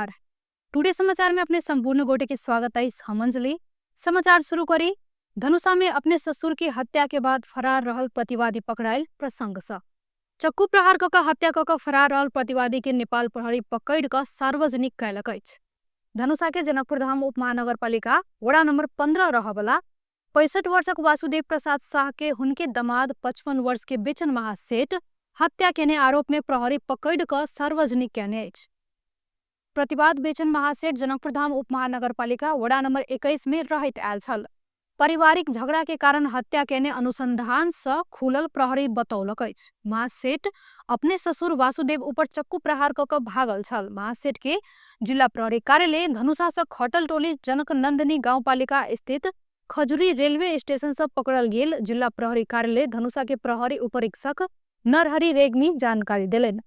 नमस्कार। टुडे समाचार में अपने संपूर्ण गोटे के स्वागत है। हम अंजलि। समाचार शुरू करी धनुषा में अपने ससुर की हत्या के बाद फरार रहल प्रतिवादी पकड़ायल प्रसंग से चक्कू प्रहार क हत्या क फरार रहल प्रतिवादी के नेपाल प्रहरी पकड़ क सार्वजनिक कयलक अछि। धनुषा के जनकपुरधाम उप महानगरपालिका वडा नंबर 15 रहबला 65 वर्षक वासुदेव प्रसाद शाह के हुनके दमाद 55 वर्ष के बेचन महासेठ हत्या केने आरोप में प्रहरी पकड़ क सार्वजनिक केने अछि। प्रतिवाद बेचन महासेठ जनकपुरधाम उप महानगरपालिका वडा नंबर 21 में रहैत आयल छल। पारिवारिक झगड़ा के कारण हत्या केने अनुसंधान से खुलल प्रहरी बतौलक अछि। महासेठ अपने ससुर वासुदेव ऊपर चक्कू प्रहार क भागल छल। महासेठ के जिला प्रहरी कार्यालय धनुषा से खटल टोली जनक नंदनी गाउँपालिका स्थित खजुरी रेलवे स्टेशन से पकड़ल गेल जिला प्रहरी कार्यालय धनुषा के प्रहरी उपरीक्षक नरहरि रेग्मी जानकारी देलनि।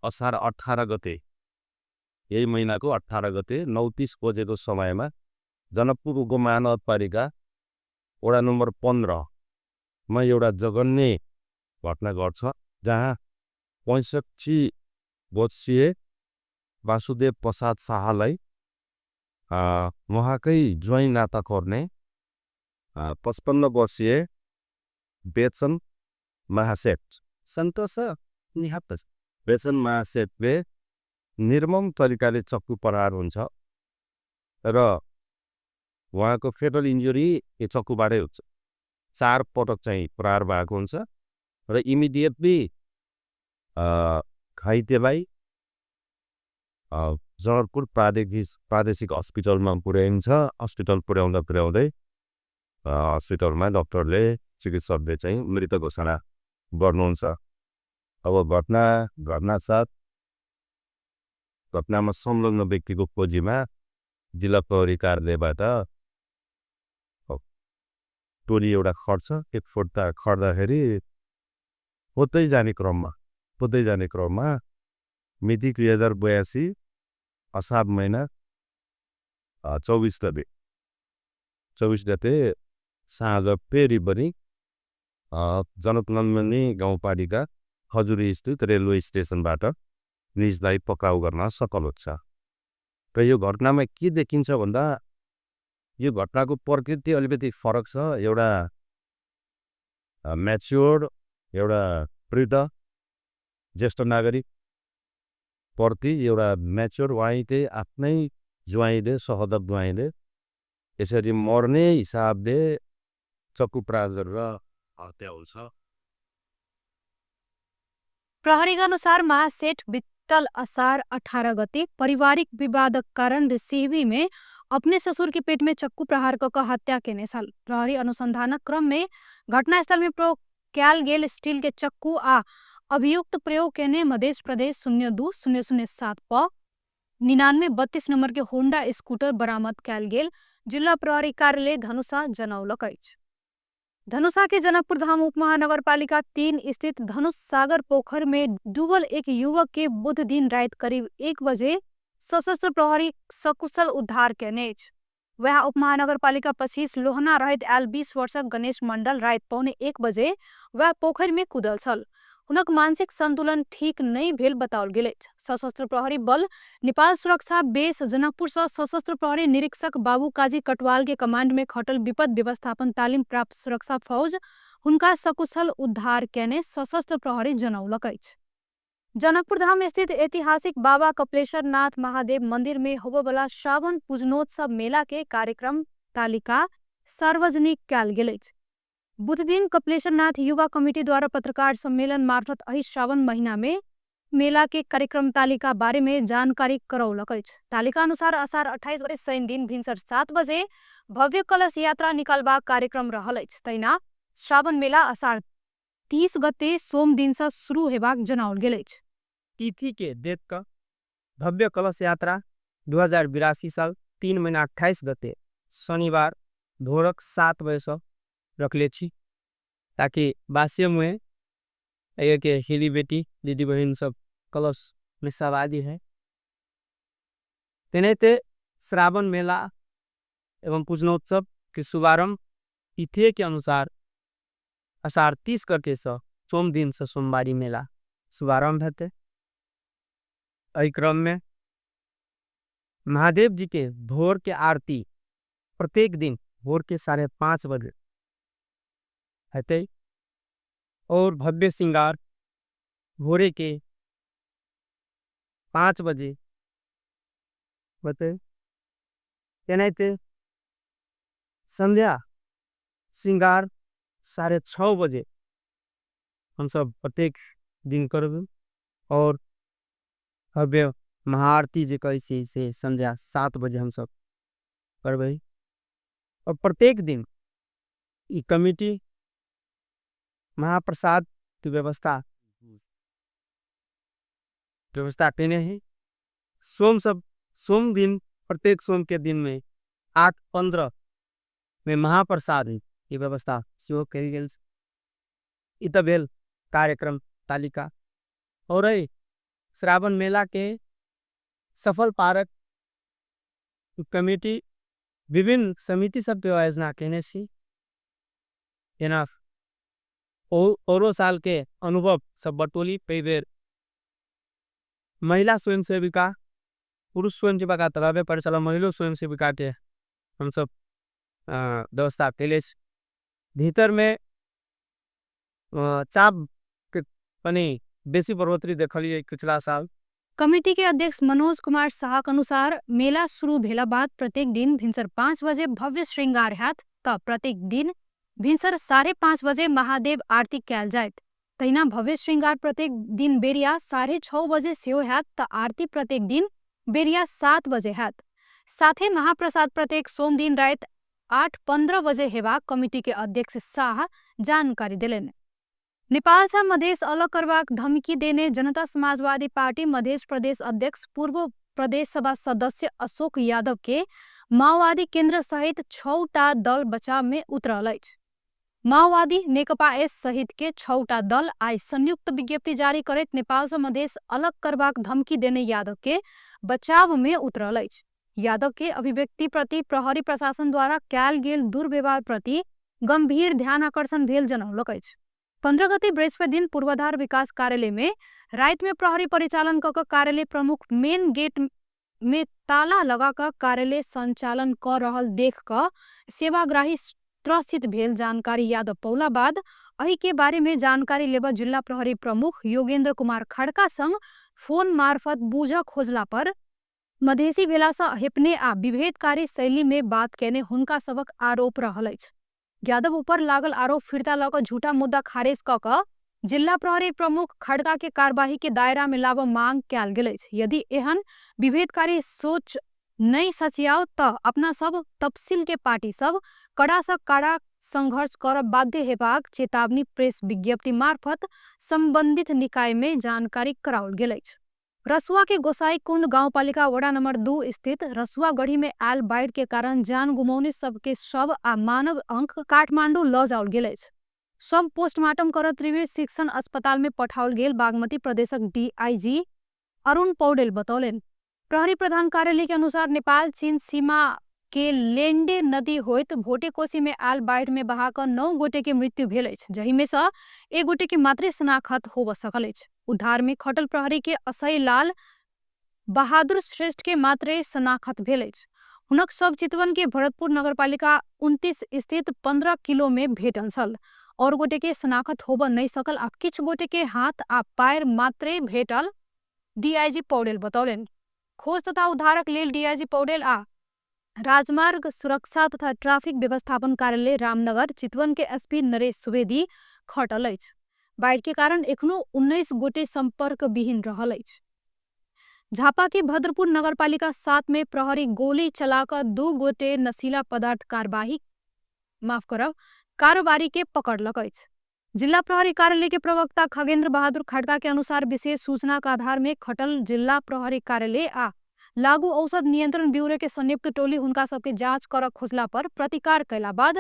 असार 18 गते, यही महीना को 18 गते 9:30 बजे को समय में जनकपुर उप महानगरपालिका वडा नंबर 15 में एउटा जघन्य घटना घट्छ, जहाँ 65 वर्षीय वासुदेव प्रसाद शाहलाई उहाँकै ज्वाइँ नाता गर्ने 55 वर्षीय बेचन महासेठ सन्तोष निहत्तर बेचन महासेठले निर्मम तरिकाले चक्कु प्रहार हुन्छ र उहाँको फेटल इन्जुरी यो चक्कुबाटै हुन्छ। 4 पटक चाहिँ प्रहार भएको हुन्छ र इमिडिएटली घाइतेलाई जनकपुर प्रादेशिक हस्पिटलमा पुर्याइन्छ। हस्पिटल पुर्याउँदा पुर्याउँदै हस्पिटलमा डक्टरले चिकित्सकले चाहिँ मृत घोषणा गर्नुहुन्छ। अब घटना साथ घटनामा संलग्न व्यक्तिको खोजीमा जिल्ला प्रहरी कार्यालयबाट टोली एउटा खट्छ। एक फोटा खट्दाखेरि खोज्दै जाने क्रममा मिति 2082 असार महिना 24 गते साँझ फेरि पनि जनकनन्दनी गाउँपालिका खजुरी स्थित रेलवे स्टेसनबाट निजलाई पक्राउ गर्न सफल हुन्छ। र यो घटनामा के देखिन्छ भन्दा यो घटनाको प्रकृति अलिकति फरक छ। एउटा म्याच्योर्ड, एउटा वृद्ध ज्येष्ठ नागरिक प्रति एउटा म्याच्योर्ड उहाँकै आफ्नै ज्वाइँले, सहोदर ज्वाइँले यसरी मर्ने हिसाबले चक्कु प्रहार गरेर हत्या हुन्छ। प्रहरीका अनुसार महासेठ बितल असार 18 गते पारिवारिक विवादक कारण रिसीवी में अपने ससुर के पेट में चक्कू प्रहार क हत्या केने छल। प्रहरी अनुसंधानक क्रम में घटनास्थल में प्रयोग कयल गेल स्टील के चक्कू आ अभियुक्त प्रयोग केने मध्य प्रदेश 02 0 07 प 99 32 नंबर के होंडा स्कूटर बरामद कयल गेल जिला प्रहरी कार्यालय धनुषा जनौलक अछि। धनुषा के जनकपुरधाम उप महानगरपालिका 3 स्थित धनुष सागर पोखर में डूबल एक युवक के बुध दिन रात करीब 1 बजे सशस्त्र प्रहरी सकुशल उद्धार केने अछि। वह उप महानगरपालिका 25 लोहना रहैत आयल 20 वर्षक गणेश मंडल रात 12:45 बजे वह पोखर में कूदल छल। हुनक मानसिक संतुलन ठीक नहीं भेल बताओल गेल अछि। सशस्त्र प्रहरी बल नेपाल सुरक्षा बेस जनकपुर से सशस्त्र प्रहरी निरीक्षक बाबू काजी कटवाल के कमांड में खटल विपद व्यवस्थापन तालीम प्राप्त सुरक्षा फौज हुनका सकुशल उद्धार केने सशस्त्र प्रहरी जनौलक अछि। जनकपुरधाम स्थित ऐतिहासिक बाबा कपिलेश्वर नाथ महादेव मंदिर में होबयवला सावन पूजनोत्सव मेला के कार्यक्रम तालिका सार्वजनिक कयल गेल अछि। बुधदिन कपिलेश्वर नाथ युवा कमिटी द्वारा पत्रकार सम्मेलन मार्फत एहि सावन महीना में मेला के कार्यक्रम तालिका बारे में जानकारी करौलक अछि। तालिका अनुसार असार 28 गते शनि दिन भिनसर 7 बजे भव्य कलश यात्रा निकालबाक कार्यक्रम रहल अछि। तहिना श्रावण मेला असार 30 गते सोम दिन से शुरू हेबाक जनाओल गेल अछि। तिथि के देख क भव्य कलश यात्रा 2082 साल 3 महीना 28 गते शनिवार भोरक 7 बजे से रखले छी, ताकि बासियम में के हिली बेटी दीदी बहन सब कलश में सवादी है। तेनाहिते श्रावण मेला एवं पूजनोत्सव के शुभारंभ तिथि के अनुसार असार 30 गते से सोम दिन से सोमवारी मेला शुभारंभ हेतै। एहि क्रम में महादेव जी के भोर के आरती प्रत्येक दिन भोर के 5:30 बजे है और भव्य सिंगार भोरे के 5 बजे होते। संध्या सिंगार 6:30 बजे हम सब प्रत्येक दिन करें और भव्य महाआरती जे करें से संध्या 7 बजे हम सब करें। और प्रत्येक दिन ये कमेटी महाप्रसाद की व्यवस्था करने है। सोम दिन प्रत्येक सोम के दिन में 8:15 में महाप्रसाद की व्यवस्था सेहो कयल गेल। इतबेल कार्यक्रम तालिका और श्रावण मेला के सफल पारक कमेटी विभिन्न समिति सब के आयोजना केने छी। औरो साल के अनुभव सब बटोली कई बेर महिला स्वयंसेविका पुरुष स्वयंसेविका तरह पर चला महिला स्वयंसेविका के हम सब व्यवस्था केले छी। भीतर में चाप के पनी बेसी बढ़ोतरी देखलिए पिछला साल। कमेटी के अध्यक्ष मनोज कुमार शाह के अनुसार मेला शुरू भेला बाद प्रत्येक दिन भिनसर 5 बजे भव्य श्रृंगार हैत त प्रत्येक दिन भिनसर 5:30 बजे महादेव आरती कयल जायत। तहिना भव्य श्रृंगार प्रत्येक दिन बेरिया 6:30 बजे सेहो हैत त आरती प्रत्येक दिन बेरिया 7 बजे हैत। साथे महाप्रसाद प्रत्येक सोम दिन राति 8:15 बजे हेबाक कमेटी के अध्यक्ष शाह जानकारी देलनि। नेपाल से मधेश अलग करबाक धमकी देने जनता समाजवादी पार्टी मधेश प्रदेश अध्यक्ष पूर्व प्रदेश सभा सदस्य अशोक यादव के माओवादी केंद्र सहित 6टा दल बचाव में उतरल अछि। माओवादी नेकपा एस सहित के 6टा दल आइ संयुक्त विज्ञप्ति जारी करैत नेपाल से मधेश अलग करबाक धमकी देने यादव के बचाव में उतरल अछि। यादव के अभिव्यक्ति प्रति प्रहरी प्रशासन द्वारा कयल गेल दुर्व्यवहार प्रति गंभीर ध्यान आकर्षण भेल जनौलक अछि। 15 गते बृहस्पति दिन पूर्वाधार विकास कार्यालय में राति में प्रहरी परिचालन क कार्यालय प्रमुख मेन गेट में ताला लगा क कार्यालय संचालन क रहल देख क सेवाग्राही त्रसित भेल जानकारी यादव पौला बाद एहि के बारे में जानकारी लेबऽ जिला प्रहरी प्रमुख योगेंद्र कुमार खड़का संग फोन मार्फत बूझ खोजला पर मधेसी भेला सँ हेपने आ विभेदकारी शैली में बात केने हुनका सबक आरोप रहल अछि। यादव ऊपर लागल आरोप फिर्ता लऽ कऽ झूठा मुद्दा खारिज कऽ कऽ जिला प्रहरी प्रमुख खड़का के कार्यवाही के दायरा में लाबऽ मांग कयल गेल अछि। यदि एहन विभेदकारी सोच नहीं सचियाओ तऽ अपना सब तफसील के पार्टी सब कड़ा सँ कड़ा संघर्ष करब बाध्य हेबाक चेतावनी प्रेस विज्ञप्ति मार्फत संबंधित निकाय में जानकारी कराओल गेल अछि। रसुवा के गोसाईकुंड गाउँपालिका वडा नंबर 2 स्थित रसुआ गढ़ी में आयल बाढ़ के कारण जान गुमौने सबके शव आ मानव अंक काठमांडू ल जाओल गेल अछि। सब पोस्टमार्टम कर त्रिवी शिक्षण अस्पताल में पठाओल गेल बागमती प्रदेशक डीआईजी अरुण पौडेल बतौलनि। प्रहरी प्रधान कार्यालय के अनुसार नेपाल चीन सीमा के लेंडे नदी होइत भोटेकोशी में आयल बाढ़ में बहा कऽ 9 गोटे के मृत्यु भेल अछि, जहि में सँ 1 गोटे के मात्रे शनाखत होब सकल अछि। उद्धार में खटल प्रहरी के असई लाल बहादुर श्रेष्ठ के मात्रे शनाखत भेल अछि। हुनक शव चितवन के भरतपुर नगरपालिका 29 स्थित 15 किलो में भेटल छल। और गोटे के शनाखत होब नहीं सकल आ किछ गोटे के हाथ आ पैर मात्रे भेटल डीआईजी पौडेल बतौलनि। खोज तथा उद्धारक लेल डीआईजी पौडेल आ राजमार्ग सुरक्षा तथा ट्राफिक व्यवस्थापन कार्यालय रामनगर चितवन के एसपी नरेश सुवेदी खटल अछि। बाढ़ के कारण एखनो 19 गोटे संपर्क विहीन रहल अछि। झापा के भद्रपुर नगरपालिका 7 में प्रहरी गोली चला कऽ 2 गोटे नशीला पदार्थ कारोबारी के पकड़लक अछि। जिला प्रहरी कार्यालय के प्रवक्ता खगेंद्र बहादुर खड़का के अनुसार विशेष सूचना के आधार में खटल जिला प्रहरी कार्यालय आ लागू औषध नियंत्रण ब्यूरो के संयुक्त टोली हुनका सबके जांच कर खोजला पर प्रतिकार कैला बाद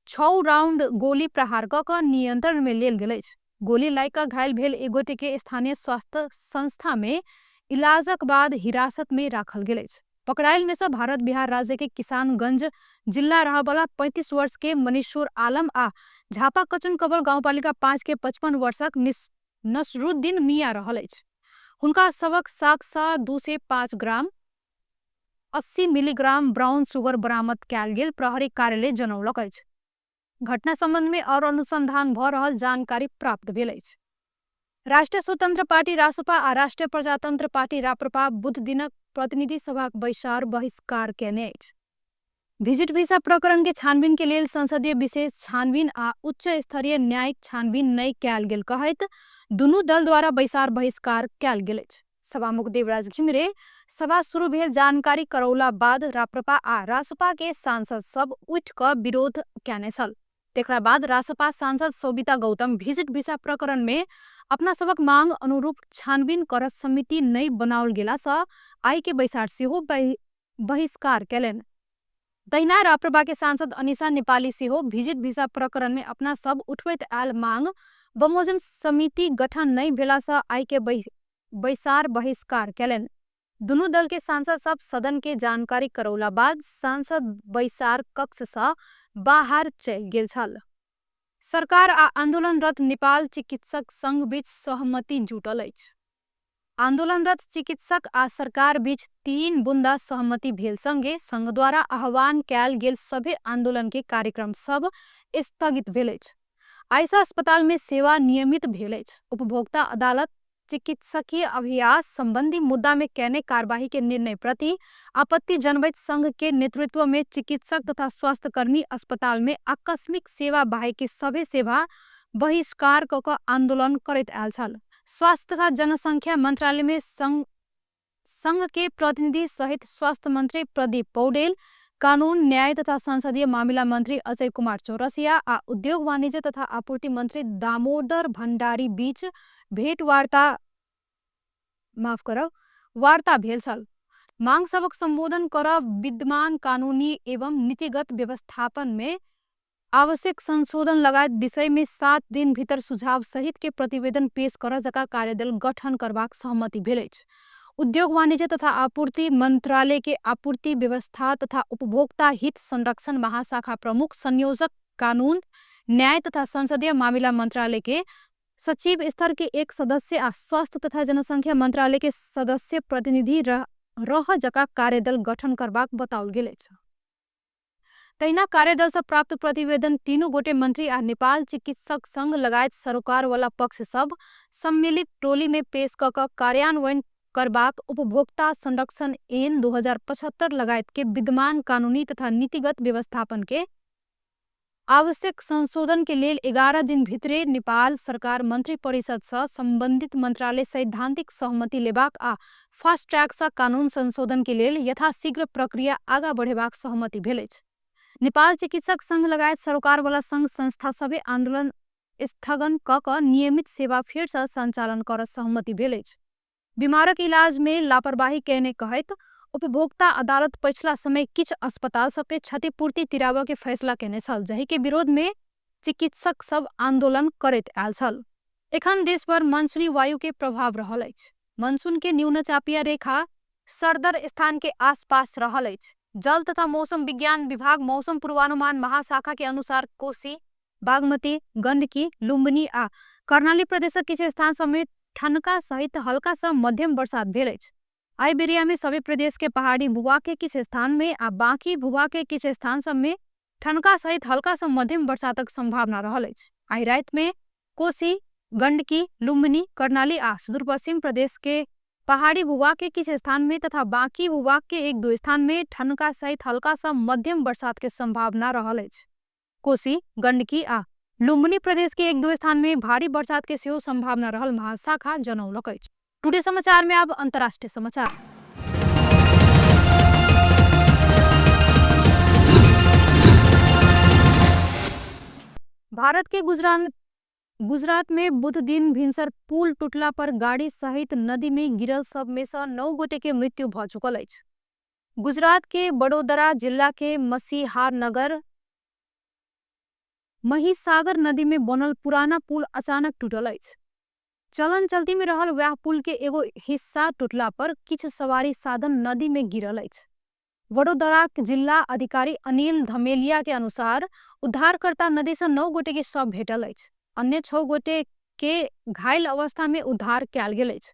6 राउंड गोली प्रहार क कऽ नियंत्रण में लेल गेल अछि। गोली लागि कऽ घायल भेल एक गोटे के स्थानीय स्वास्थ्य संस्था में इलाजक बाद हिरासत में राखल गेल अछि। पकड़ायल में से भारत बिहार राज्य के किसानगंज जिला रहबला 35 वर्ष के मनीश्वर आलम आ झापा कचन कबल गाउँपालिका 5 के 55 वर्षक नसरुद्दीन मियाँ रहल अछि। हुनका सबक साग सँ 205 ग्राम 80 मिलिग्राम ब्राउन सुगर बरामद कयल गेल प्रहरी कार्यालय जनौलक अछि। घटना संबंध में और अनुसंधान भ रहल जानकारी प्राप्त भेल अछि। राष्ट्रिय स्वतंत्र पार्टी रासपा आ राष्ट्रिय प्रजातंत्र पार्टी राप्रपा बुध दिनक प्रतिनिधि सभाक बैसार बहिष्कार केने अछि। भिजिट भिसा प्रकरण के छानबीन के लेल संसदीय विशेष छानबीन आ उच्च स्तरीय न्यायिक छानबीन नहि कयल गेल कहैत दुनू दल द्वारा बैसार बहिष्कार कयल गेल अछि। सभामुख देवराज घिमिरे सभा शुरू भेल जानकारी करौला बाद राप्रपा आ रासपा के सांसद सब उठि कऽ विरोध कयने छल। तकरा बाद रासपा सांसद सोबिता गौतम भिजिट भिसा प्रकरण में अपना सबक मांग अनुरूप छानबीन कर समिति नहि बनाओल गेला सँ आइ के बैसार सेहो बहिष्कार कयलनि। तहिना राप्रपा के सांसद अनिसा नेपाली सेहो भिजिट भिसा प्रकरण में अपना सब उठबैत आयल मांग बमोजिम समिति गठन नहि भेला सँ आइ के बैसार बहिष्कार कयलनि। दुनू दल के सांसद सब सदन के जानकारी करौला बाद सांसद बैसार कक्ष सँ बाहर चलि गेल छल। सरकार आ आंदोलनरत नेपाल चिकित्सक संघ बीच सहमति जुटल अछि। आंदोलनरत चिकित्सक आ सरकार बीच 3 बुंदा सहमति भेल संगे संघ द्वारा आह्वान कयल गेल सभे आंदोलन के कार्यक्रम सब स्थगित भेल अछि। आइसा अस्पताल में सेवा नियमित भेल अछि। उपभोक्ता अदालत चिकित्सकीय अभ्यास संबंधी मुद्दा में केने कार्यवाही के निर्णय प्रति आपत्ति जनबैत संघ के नेतृत्व में चिकित्सक तथा स्वास्थ्यकर्मी अस्पताल में आकस्मिक सेवा बाहेक के सभे सेवा बहिष्कार क क आंदोलन करैत आयल छल। स्वास्थ्य तथा जनसंख्या मंत्रालय में संघ के प्रतिनिधि सहित स्वास्थ्य मंत्री प्रदीप पौडेल, कानून न्याय तथा संसदीय मामिला मंत्री अजय कुमार चौरसिया आ उद्योग वाणिज्य तथा आपूर्ति मंत्री दामोदर भंडारी बीच भेंट वार्ता माफ करब वार्ता भेल छल। मांग सबक संबोधन करब विद्यमान कानूनी एवं नीतिगत व्यवस्थापन में आवश्यक संशोधन लगायत विषय में 7 दिन भीतर सुझाव सहित के प्रतिवेदन पेश कर जका कार्यदल गठन करबाक सहमति भेल अछि। उद्योग वाणिज्य तथा आपूर्ति मंत्रालय के आपूर्ति व्यवस्था तथा उपभोक्ता हित संरक्षण महाशाखा प्रमुख संयोजक कानून न्याय तथा संसदीय मामिला मंत्रालय के सचिव स्तर के एक सदस्य आ स्वास्थ्य तथा जनसंख्या मंत्रालय के सदस्य प्रतिनिधि रह जका कार्यदल गठन करबाक बताओल गेल अछि। तहिना कार्यदल से प्राप्त प्रतिवेदन तीनू गोटे मंत्री आ नेपाल चिकित्सक संघ लगायत सरोकार वाला पक्ष सब सम्मिलित टोली में पेश क क कार्यान्वयन करबाक उपभोक्ता संरक्षण ऐन 2075 लगायत के विद्यमान कानूनी तथा नीतिगत व्यवस्थापन के आवश्यक संशोधन के लेल 11 दिन भितरे नेपाल सरकार मंत्री परिषद सँ संबंधित मंत्रालय सैद्धांतिक सहमति लेबाक आ फास्ट ट्रैक सँ कानून संशोधन के लेल यथाशीघ्र प्रक्रिया आगा बढ़ेबाक सहमति भेल अछि। नेपाल चिकित्सक संघ लगायत सरोकार वाला संघ संस्था सभे आंदोलन स्थगन क क नियमित सेवा फेर सँ संचालन कर सहमति भेल अछि। बीमारक इलाज में लापरवाही केने कहैत उपभोक्ता अदालत पछिला समय किछु अस्पताल सबके क्षतिपूर्ति तिराबऽ के फैसला केने छल, जाहि के विरोध में चिकित्सक सब आंदोलन करैत आयल छल। एखन देश भर मानसूनी वायु के प्रभाव रहल अछि। मानसून के न्यूनचापीय रेखा सरदर स्थान के आसपास रहल अछि। जल तथा मौसम विज्ञान विभाग मौसम पूर्वानुमान महाशाखा के अनुसार कोसी, बागमती, गंडकी, लुम्बिनी आ कर्णाली प्रदेशक किछु स्थान समेत ठनका सहित हल्का सँ मध्यम बरसात भेल अछि। आइ बेरिया में सभी प्रदेश के पहाड़ी भूभाग के किछु स्थान में आ बाकी भूभाग के किछु स्थान सब में ठनका सहित हल्का सँ मध्यम बरसातक संभावना रहल अछि। आइ राति में कोसी, गंडकी, लुम्बिनी, कर्णाली आ सुदूरपश्चिम प्रदेश के पहाड़ी भूभाग के किछु स्थान में तथा बाकी भूभाग के 1-2 स्थान में ठनका सहित हल्का सँ मध्यम बरसात के संभावना रहल अछि। कोसी, गंडकी आ लुम्बिनी प्रदेश के 1-2 स्थान में भारी बरसात के सेहो संभावना रहल महाशाखा जनौलक अछि। टुडे समाचार में अब अंतर्राष्ट्रीय समाचार। भारत के गुजरात में बुध दिन भिनसर पुल टूटला पर गाड़ी सहित नदी में गिरल सब में से 9 गोटे के मृत्यु भ चुकल अछि। गुजरात के बड़ोदरा जिला के मसीहार नगर महिसागर नदी में बनल पुराना पुल अचानक टूटल अछि। चलन चलती में रहल वह पुल के एगो हिस्सा टूटला पर किछु सवारी साधन नदी में गिरल अछि। वडोदरा जिला अधिकारी अनिल धमेलिया के अनुसार उद्धारकर्ता नदी से 9 गोटे के शव भेटल अछि। अन्य 6 गोटे के घायल अवस्था में उद्धार कयल गेल अछि।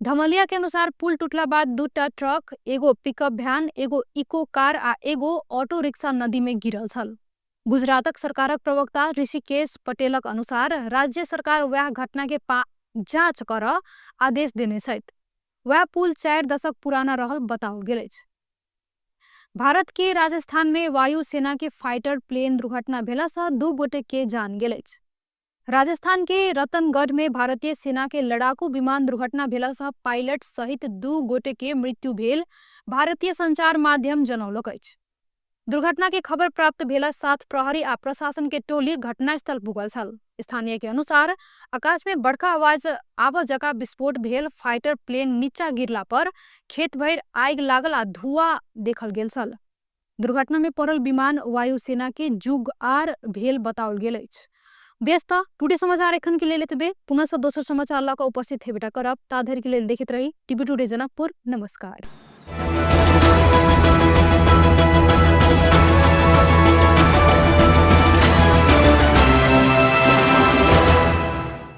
धमलिया के अनुसार पुल टूटला बाद 2टा ट्रक, एगो पिकअप भ्यान, एगो इको कार आ एगो ऑटो रिक्शा नदी में गिरल छल। गुजरातक सरकारक प्रवक्ता ऋषिकेश पटेलक अनुसार राज्य सरकार वएह घटना के जांच करऽ आदेश देने छथि। वएह पुल 4 दशक पुराना रहल बताओल गेल अछि। भारत के राजस्थान में वायु सेना के फाइटर प्लेन दुर्घटना भेला से 2 गोटे के जान गेल अछि। राजस्थान के रतनगढ़ में भारतीय सेना के लड़ाकू विमान दुर्घटना भेला से पायलट सहित 2 गोटे के मृत्यु भेल भारतीय संचार माध्यम जनौलक अछि। दुर्घटना के खबर प्राप्त भेला साथ प्रहरी आ प्रशासन के टोली घटनास्थल पुगल छल। स्थानीय के अनुसार आकाश में बड़का आवाज आब जका विस्फोट भेल फाइटर प्लेन नीचा गिरला पर खेत भरि आगि लागल आ धुआं देखल गेल छल। दुर्घटना में पड़ल विमान वायुसेना के जुग आर भेल बताओल गेल अछि। बेस त टुडे समाचार एखन के लेल एतबे। पुनः से दोसर समाचार लऽ कऽ उपस्थित हेबेटा करब, ता धरि के लेल देखैत रही टीवी टुडे जनकपुर। नमस्कार।